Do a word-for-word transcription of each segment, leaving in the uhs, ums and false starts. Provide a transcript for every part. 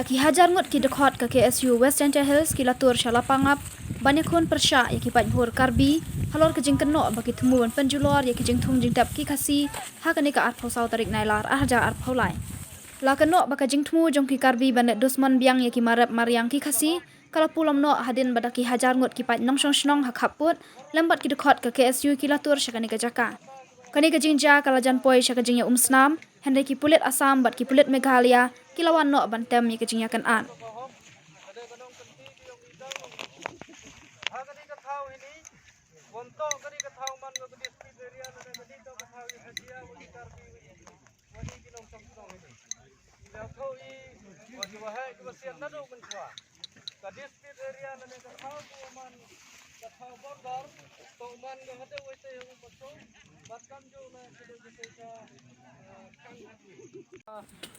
Ki hajar ngut ki dkhot ka K S U West Jaintia Hills ki la tur sha Lapangap ban ïakhun pyrshah ïa ki paidbah Karbi halor ka jingkynnoh ba ki thmu ban pynjulor ïa ki jingthung jingtep ki Khasi ha kane ka arphew saw tarik Nailar arhajar arphew lai. La kynnoh ba ka jingthmu jong ki Karbi ban leit dusmon biang ïa ki marep mariang ki Khasi ka la pulom noh hadien ba da ki hajar ngut ki paid nongshong shnong ha khappud lem bad ki dkhot ka K S U ki la tur sha kane ka jaka. Kane ka jingjia ka la jan poi sha ka jingïaumsnam, hynrei ki pulit Assam bad ki pulit Meghalaya ki la wan noh ban tem ïa ka jingïakynad. Ka dispute area lane ka thaw ku man ka thaw border to man ka hade wei te u maso bat kam jo na ka de te ka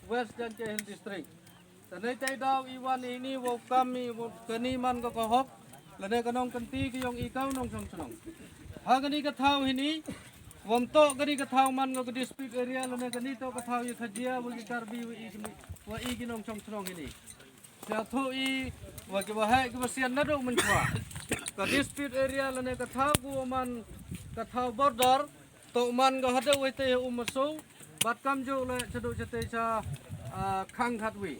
West Jaintia Hills District. Tane tai daw i wan ini wo kam i wo kani man ka ka hok lane ka nong kanti ki yong i kau nong song song. Ha kani ka thaw hini wam to kani ka thaw man ka dispute area lane kani to ka thaw i khajia wo i Karbi wo i ki nong song song hini. Sia tho i wa ki wa hai ki wa sian na do men chwa. Ka dispute area lane ka thaw ku man ka thaw border to man ka hade wei te um so bat kam jo le chado chate cha khang khat wi.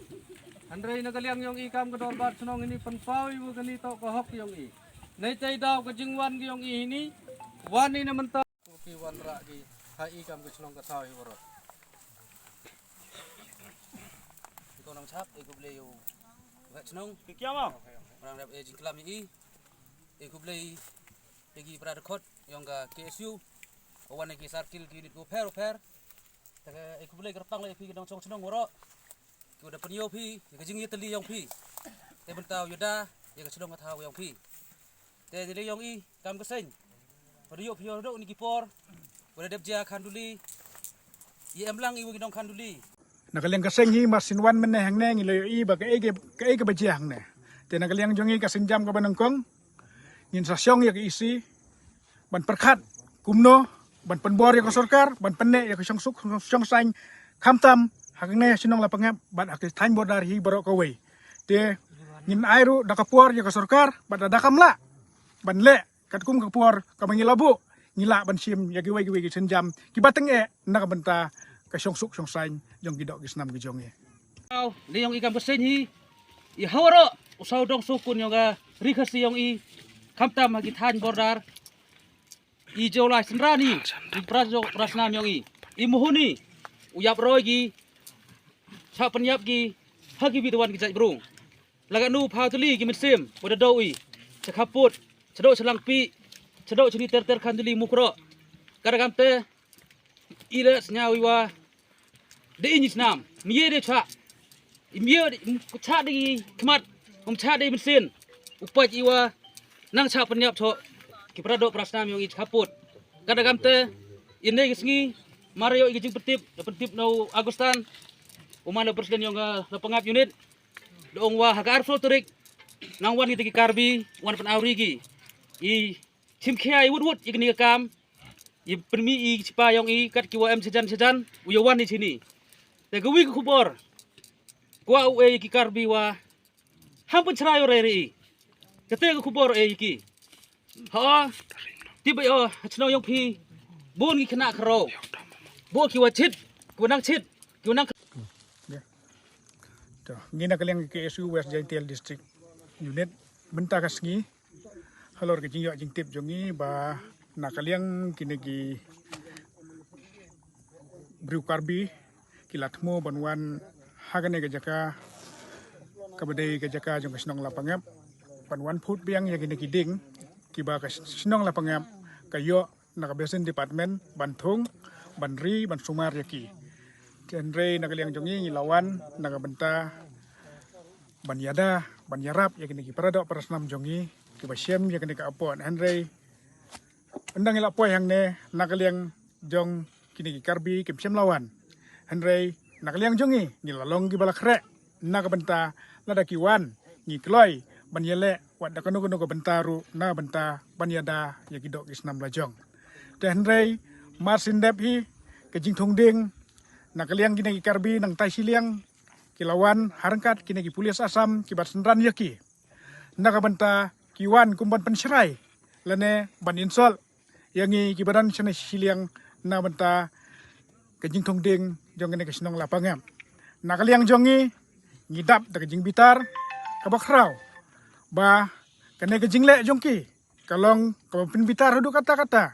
Hynrei na ka liang yong i kam ka dorbar chnong ini pynpaw i wa kani to ka hok yong i. Nei tai daw ka jingwan ki yong i ini wan i na menta. Ki wan ra ki ha i kam ka chnong ka thaw hi warot. Ko nang chap e kuble yo. Wa chnong. Ki kiam am? Orang rap e jingklam i. E kuble e ki para dkhot yong ka K S U. Wan e ki circle ki unit ko pher pher. Ta e kuble ka pang le phi ki nong chong chnong warot. Ki wa da pynyo phi ka jingïateli yong phi. Te bentaw yoda ya ka chnong ka thaw yong phi. Te dei yong i kam ka seng. Pada yok phi yor dok ni ki por. Pada dep jia khanduli. I em lang i wa ki nong khanduli. Na ka liang ka seng hi mar sin wan men ne hang ne ngi le i ba ka e ke ka e ke ba jia hang ne. Te na ka liang jong i ka seng jam ka ba nang kong. Ngin sa shong ya ka isi ban pyrkhat kumno ban pynbor ya ka sorkar ban pynne ya ka shong suk shong sain khamtam ha ka ngai shnong Lapangap ban ha ka thain border hi baro ka wei. Te ngin ai ru da ka por ya ka sorkar ban da kam la ban le katkum ka por ka ba ngi labu ngi la ban shim ya ki wei ki wei ki shen jam ki bateng e na ka benta ka shong suk shong sain jong ki dok ki snam ki jong e. Aw, le yong i kam ka seng hi i hawaro u saw dong sukun yong ka ri Khasi yong i khamtam ha ki thain border. I jo lai senrani i pras jo prasnam yong i i muhuni u yap roi ki cha panyap ki ha ki bidwan ki jait brung. Laga nu pha tuli ki mynsiem pada do i cha khaput cha do cha langpi cha do cha ni ter ter khanduli mukro. Kada kam te i le snyaw i wa de i ni snam mie de cha i mie de cha de i khmat um cha de i mynsiem u pach i wa nang cha panyap cho ki prado prasnam yong i cha khaput. Kada kam te i ne ki sngi mar yo i ki jing pentip pentip no Agustan u man president yong ka Lapangap unit. Dong wa ha ka arphew tarik nang wan kita ki Karbi wan pan awri ki i chim khia i wut wut i kini ka kam i pynmi i chipa yong i kat ki wa em chajan chajan u ya wan i chini. Te ka wi ka khubor kwa u e ki Karbi wa ham pynchrai u re re i kate ka khubor e ki. Ha ti ba yo ha chnong yong phi bun ki khna khro bo ki wa chit ki wa nang chit ki wa nang. To ngi na ka liang K S U West Jaintia District Unit mynta ka sngi halor ka jingïoh jingtip jong ngi ba na ka liang kine ki briew Karbi ki la thmu ban wan ha kane ka jaka ka ba dei ka jaka jong ka shnong Lapangap ban wan phut biang ïa kine ki ding kiba ka shnong Lapangap ka ïoh na ka Basin Department ban thung ban ri ban sumar ïa ki. Hynrei na ka liang jong ngi ngi la wan na ka bynta ban ïada ban ïarap ïa kine ki para doh para snam jong ngi kiba shem ïa kine ka apot. Hynrei ynda ngi la poi hangne na ka liang jong kine ki Karbi kim shem la wan. Hynrei na ka liang jong ngi ngi la long kiba la khreh na ka bynta lada ki wan ngi kloi ban ïaleh wat da kano kano ka bynta ruh na ka bynta ban ïada ïa ki doh ki snam la jong. Te hynrei mar syn dep hi ka jingthung ding na ka liang kine ki Karbi nang tai shiliang ki la wan ha ryngkat kine ki pulit Assam kiba synran ïa ki. Na ka bynta ki wan kum ban pynshrai lane ban insult ïa ngi kiba don shane shiliang na bynta ka jingthung ding jong kane ka shnong Lapangap. Na ka liang jong ngi, ngi dap da ka jingbitar kaba khraw ba kane ka jingleh jong ki ka long kaba pynbitar haduh katta katta.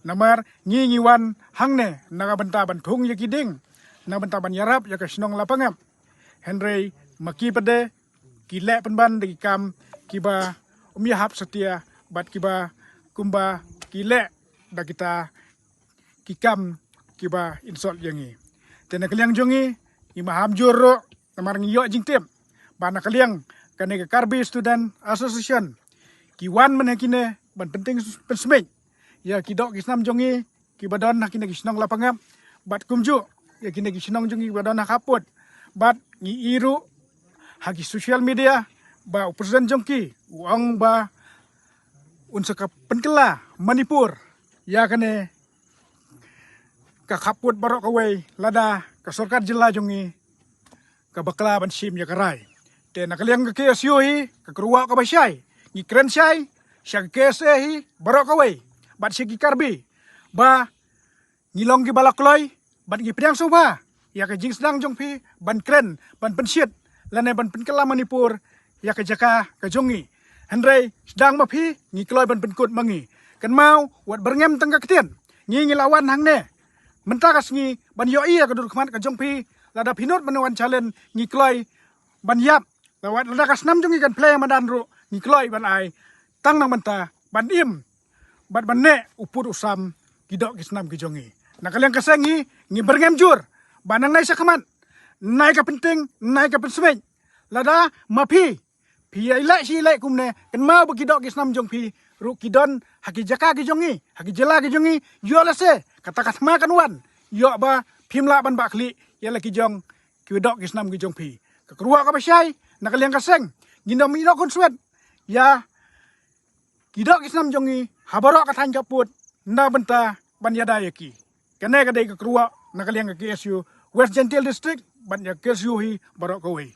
Namar ngi ngi wan hangne na ka bynta ban thung ïa ki ding, na bynta ban ïarap ïa ka shnong Lapangap. Hynrei ma ki pat de ki leh pynban da ki kam kiba um ïahap satia bad kiba kumba ki leh da kita ki kam kiba insult ïa ngi. Te na ka liang jong ngi, ngi maham jur ruh namar ngi ïoh jingtip ba na ka liang kane ka Karbi Student Association ki wan mynne kine ban pynting pynsmit ïa ki doh ki snam jong ngi kiba don ha kine ki shnong Lapangap bad kumjuh ïa kine ki shnong jong ngi kiba don ha khappud. Bad ngi i ruh ha ki social media ba u president jong ki u ong ba un sa ka pynkylla Manipur ïa kane ka khappud baroh kawei lada ka sorkar jylla jong ngi ka bakla ban shim ïa ka rai. Te na ka liang ka K S U hi, ka kyrwoh kaba shai, ngi kren shai sha ka K S A hi baroh kawei bad sha ki Karbi ba ngi long kiba la kloi bad ngi pdiang sngewbha ïa ka jingsdang jong phi ban kren ban pynshit lane ban pynkylla Manipur ïa ka jaka ka jong ngi. Hynrei sdang ma phi ngi kloi ban pynkut ma ngi. Kynmaw wat byrngem tang ka ktien. Ngi ngi la wan hangne mynta ka sngi ban ïohi ïa ka dur khmat ka jong phi. Lada phi nud ban wan challenge ngi kloi ban ïap. Lada wat lada ka snam jong ngi kan plie madan ruh ngi kloi ban ai tang nang mynta ban im bad ban neh u pud u sam ki doh ki snam ki jong ngi. Na ka liang ka seng ngi ngi byrngem jur ba nangne sha khmat nai ka pynting nai ka pynsmit. Lada ma phi phi ïa leh shi leh kumne kynmaw ba ki doh ki snam jong phi ruh ki don ha ki jaka ki jong ngi ha ki jylla ki jong ngi. Ïoh lehse kata ka thma kan wan ïoh ba phim lah ban bah khlieh ïa la ki jong ki doh ki snam ki jong phi. Ka kyrwoh kaba shai na ka liang ka seng ngin ym ïoh khunswet ïa ki doh ki snam jong ngi ha baroh ka thaiñ khappud na bynta ban ïada ïa ki. Kane ka dei ka kyrwoh na ka liang ka K S U West Jaintia District bad ïa ka K S U hi baroh kawei.